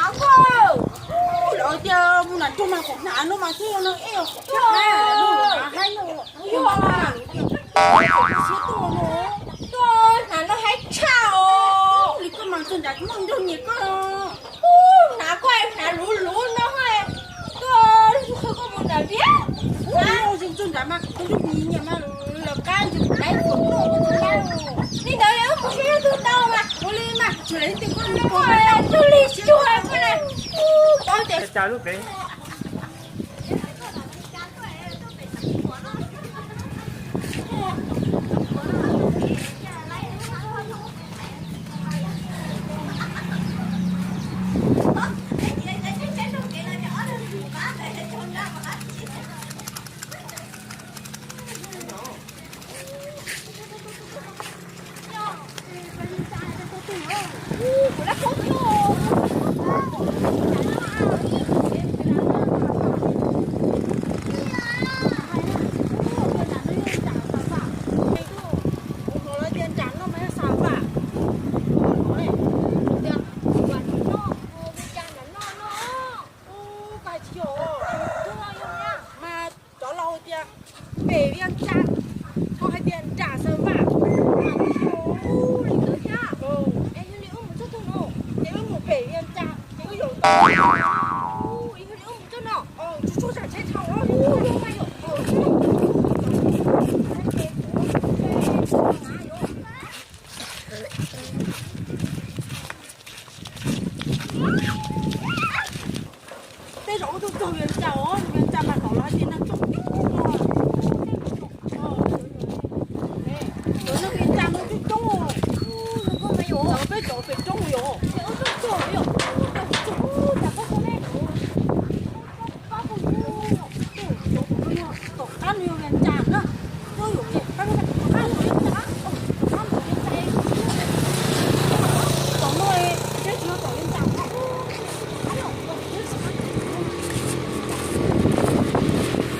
hnav koj. Lawv tias mus nram nroog mas kom hnav no mas thiaj no ej, thiaj haib no. Yog mas, siab tuaj no. Tuaj hnav no haib tshaj os. Li koj mas txog nram muaj nrog nyias koj. Hnav koj hnav luv luv no. Tuaj, koj mus nram viab. Txog nram mas nrog nyias mas lawv qab ntshe mus dai fawm noj. Li ntawd wb mus saib yog twg tau mas ua li mas tsuas li twg koj mus koj mas tau tug li cuag koj na. Ua cas lub pem Mas cov laus tias pem Vias Cas, ho hais tias nram Xav Vam. Li ntawd thiab. Es yog li wb mus txog tug no, ces wb mus pem Vias Cas, ces wb yuav tau. Yog li wb mus txog no, tsuag tsuag tsam tsheb dhau. Tej zaum wb tuaj txog Vias Cas os, Vias Cas mas kom los hais tias neeg coob coob os. Cov neeg Vias Cas mas coob coob os. Peb cov pem roob yom. Tom qab no yog Vias Cas na. Tom qab no yog Vias Cas, tom qab no yog Vias Cas. Tom no, tom Vias Cas.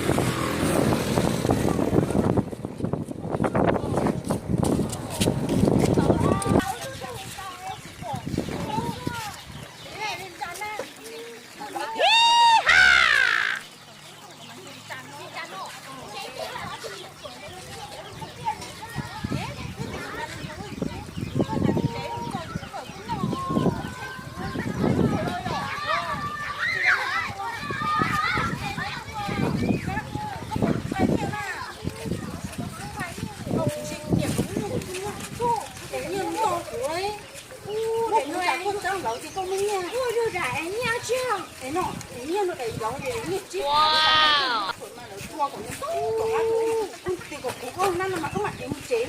Kuv niam kuv muab kuv nyiaj rau kuv, kuv tsam koj txeeb lawv ces koj muab nyiaj. Ua yog zam es nyiaj tsis es no, es nyiaj no es yov es nyiaj tsis. Mas lawv tua kom nws tau kom qab tus, kuv tias kom kuv koj nab no mas koj mam ev mus tsev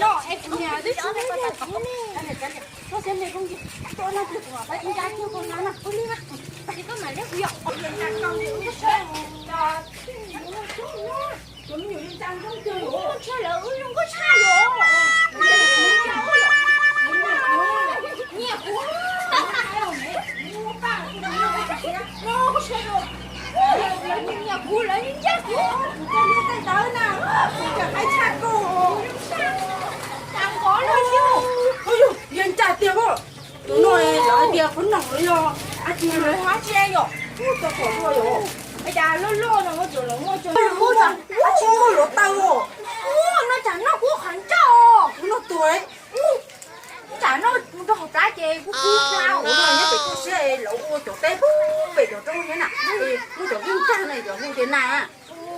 no. Es kuv niam twb tsis ne. Koj siab me koj nti, koj nab twg kuv mam pab ib nrab kiag koj nab na. Ua li mas, ces koj mam liab kuv yom. Cov me nyuam li ntsa zoo kawg, ntshai lawv wb zoo nkauj tshaj yom. Nyiam kuv, nyiam kuv lawv ncaj kuv. Kuv cov niag tej ntawd na, kuv cov qaib tshaj kuv. Cas nkov lawm thiab. Ua yog, yog ntsa tiag os. Tus no lawv hais tias qhov noom los yog dab tsi, lawv hais tsis yom. Ub, tau pom dua yom. Cas loj loj no muaj cov lawv muaj cov, ub, ub, lov taw os. Ub, no tsam no kuv qhov nroj. Kuv no tuag. Ub, tsam no mus rau hauv plab ces kuv kub plab. Kuv no nyob pem toj siab es lawv ua cov teb pem cov roob thiab na. Es muaj cov vij nkag no cov hu tias na.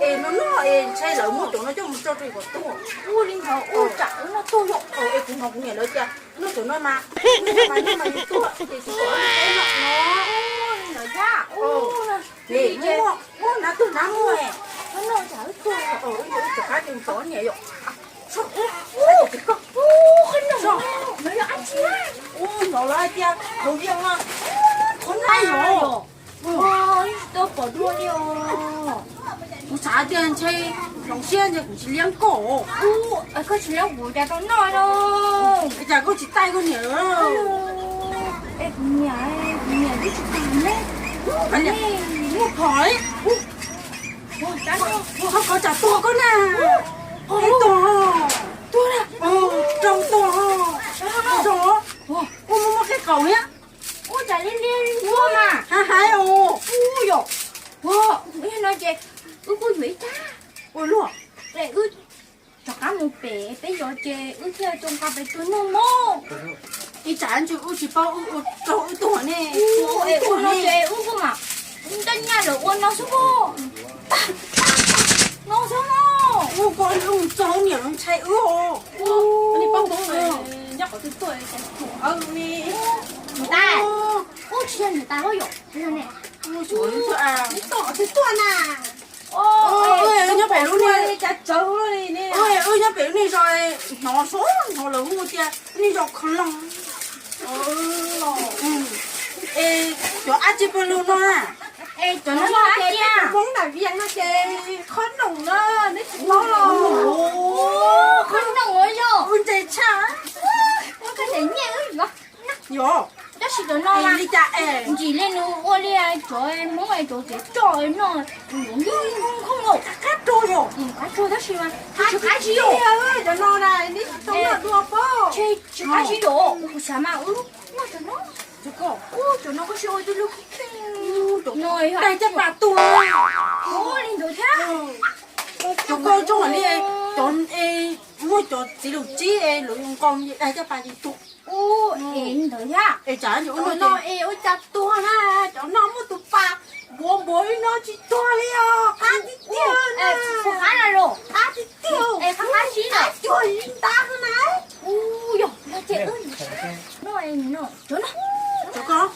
Es no no es ntshai lawv muab cov no coj mus tso rau kom tuag. Ua li ntawd ua tsam no tuag yom. Es kuv hnov kuv niam lawv tias no cov no mas, no mas yus tuag ces tsis pom teb no no. Ua li ntawd thiab. Ua li ces muaj nab tuag nab muag. No tsam wb tuag, wb cov qab ces tsov niam yom. Ub, hnov lawv hais tias hauv Vias mas Qhov no yog, tsis tau pom dua li os. Kuv xav tias ntshe hloov siab ntshe kuv tsis liab koj. Ub, koj tsis liab kuv cas tau noj no. Cas koj tsis taij koj niam? Es kuv niam, kuv niam twb tsis tas ne. Muaj phom li. Koj tsam tuag koj na. Tuag, tuag, tuag. Ua muaj muaj qe qaum thiab. Ua cas liab liab ua mas hais hais os. Ua yom, ua no ces wb kuj yuav ib rab. Ua luaj, wb rov qab mus pem peb yov ces wb thiaj tau nqa pem tuag noj mog. Ib tsam ntshe wb tsis paub wb ua rau wb tuag ne. Ua no ces wb kuj mam ntaj nyaj lawm ua no xwb os. No xwb os. Ua koj lub txog niam lub ntshai wb os. Nyob qhov twg tuaj? Mus tas. Ub, tsis yog niam tais hos yom. Ub, nyob pem lub niag, wb nyob pem lub niag zos, hnov sov hnov lawv hu tias niag zos Khov Loos. Es cov ab tsi pw lug no na? Es cov no Hmoob Nam Vias no ces qhob noom no, neb tsis paub los? Qhob noom yog wb ntse tshaj. Ua koj daim nyiaj wb yuav. Yog, tab sis cov no mas li cas es ntsim li nws ua li cov Hmoob es cov tsev roj no, nws yuav nkauj nkauj los qab rog yog qab rog tab sis mas tsis qab tsis yog. Cov no na neb tsis tau noj dua pob. Tsis qab tsis yog, kuv xav mas wb noj cov no. Ub, cov no koj sim ua tus lug kheej kheej no, tais caj pas tuag li ntawd thiab. Cov koj tsob li cov, muaj cov txiv lus tsib es lawv nqos tais caj pas ces tuag. Ub, es ntawd thiab. Es tsam no es ua cas tuag na, cov no muaj tus pas npuav npuav li no tsis tuag li os, qab tiag tiag na. Qab tiag tiag, qab qab sib qab cuag li ntab na. Ub, yog no ces wb no, cov no, cov ko,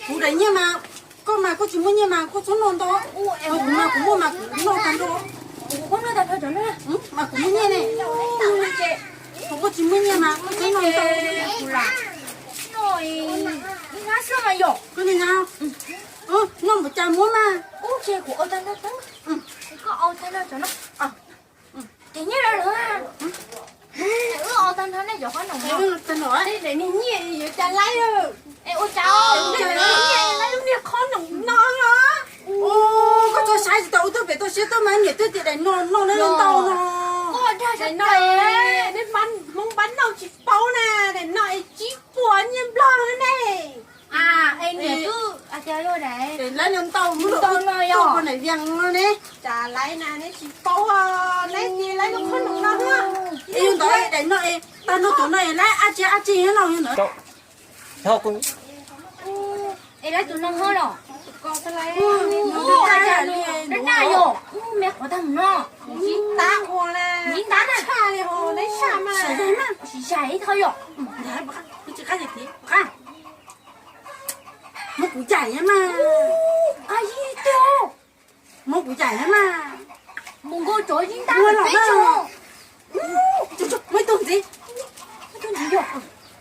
kuv daim nyiaj mas, koj mas koj tsis muaj nyiaj mas koj txhob noj ntau, kuv mas kuv muaj mas kuv noj tag nrho. Mas kuv muaj nyiaj ne, kuv koj tsis muaj nyiaj mas koj txhob noj ntau. Koj niag nyab, noj npaum cas muab mas. Ub, ces kuv ua tag nrho, koj ua tag nrho cov no. Ces nyiaj lawm, wb ua tag nrho nej cov qhob noom no. Daim niag nyiaj yuav cas laib. Es ua cas laib lub niag qhob noom no? Koj txhob saib tsis tau, wb tuaj pem toj siab tuaj mas niam twb tias daim no noj neb ntau no. Koj dag daim no, nej Hmoob npab noj tsis paub na, daim no es tsib puas nyiaj Nplog ne. Es niam twb hais tias yog daim laib no ntau, ntau no yog ua daim vias no ne. Cas laib na neb tsis paub, laib ces laib lub qhob noom no. Es yog ntawd daim no es tag nrho tus no es laib ab tsi ab tsi no yog ntawd. Es laib tus no hos los? Dab dab yog, me qhuav tag mus no. Ib ntab ua, ib ntab na. Tsis zais ib qho yog. Muab kuv yaim mas. Qab zib tiag. Muab kuv yaim mas. Mus nkaus cov zib ntab peb tso. Muab ib tug ntxiv. Ib tug ntxiv yog.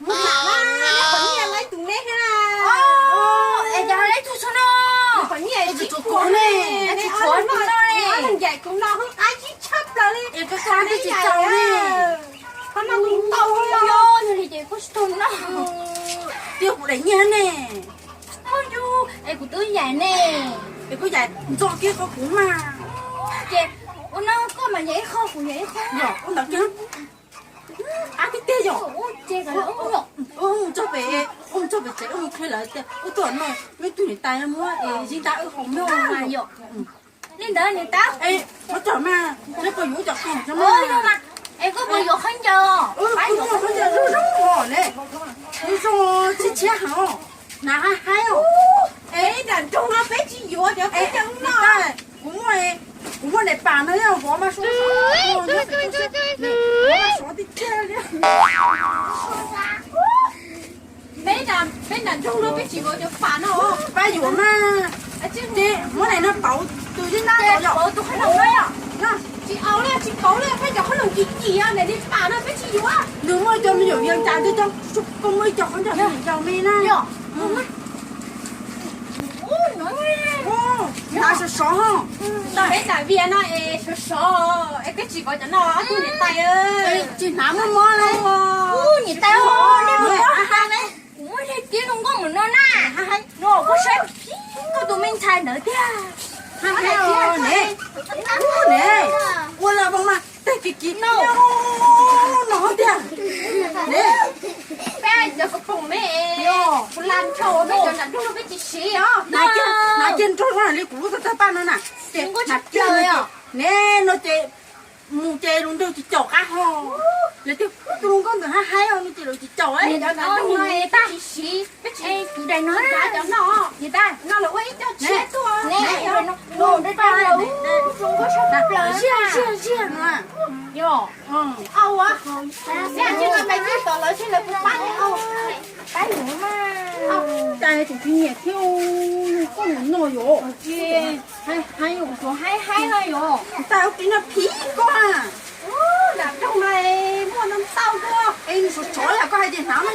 Muab tsam mas, neb qhov nyiaj laib tus neb thiab na. Es cas laib tug tso no. Qhov nyiaj tsis tshuav tus no ne. Neb ob leeg yaim tus no qab zib tshaj plaws li. Es koj twb tsis tau ne. Qhov no tus ntau yog li ces koj tsis tau no. Tiag kuv daim nyiaj ne. Oj yug, es kuv twb yaim ne. Es koj yaim ntxo kiag qhov kuv mas. Ces ua no koj mas yaim ib qho kuv yaim ib qho. Yog ua ntawd kiag. Qab tiag tiag yog. Mus txog pem, mus txog pem tsev mus qhia lawv tias wb tuaj no, neb tug niam tais muab zib ntab wb haus no. Li ntawd niam tab. Ov, tsom mas, neb puas yuav cov khoom? Es koj puas yuav khaub ncaws? Khaub ncaws zoo zoo os ne. Zoo zoo tshiab tshiab heev os. Hnav haib haib os. Es nram nroog no peb tsis yuav cov khaub ncaws no. Kuv muaj, kuv muaj daim pam no yog vov mas sov sov, vov mas sov tiag tiag li. Peb nram nroog no peb tsis yuav cov pam no. Pab yuav mas. Ces muab daim no pauv tus zib ntab tod yom. Pauv tus qhob noom no yom. Tsis au li, tsis pauv li, peb cov qhob noom kim kim os, niam li pam no peb tsis yuav. Nws muaj cov me nyuam vias cas twb coj, koj muaj ib co qhob noom vias me na. Hnav sov sov ho. Peb tas vias no es sov sov es peb tsis kov cov no ob tug niam tais. Tsis hnav muaj mob li. Niam tais, nej mus kov hnav ne, kuv muaj zaj tib zoo nkauj mus no na. No koj saib, koj tus me ntxhais ntawd tiag. Ne, ua los mas tag kis kis no tiag. Ne, peb cov koj poom me, kuv la nrho peb cov nram nroog no peb tsis siv os. Hnav kiag nrog li kuv lub tag tag paj no na. Ces hnav kiag ne, no ces mus ces luag nrog tsis caum qab ho. Lawv tias tus hluas nkauj ntawd hab haib os, no ces lawv tsis caum. Cov nram nroog no tsis siv, peb tsis, kuv daim no, cov no, no lawv ua ib co tshiab tuaj. Ziag ziag no. Au, ces no peb twb tom lawv seb lawv puas pab. Pab yuav mas. Cas tseem tsis nyiam thiab, koj nim no yuav. Haib haib, kuv tsuas haib haib no yuav. Kuv tas ua kev no phim koj. Nram nroog no muaj ntau ntau koj. Es nws sov sov yam koj hais tias hnav no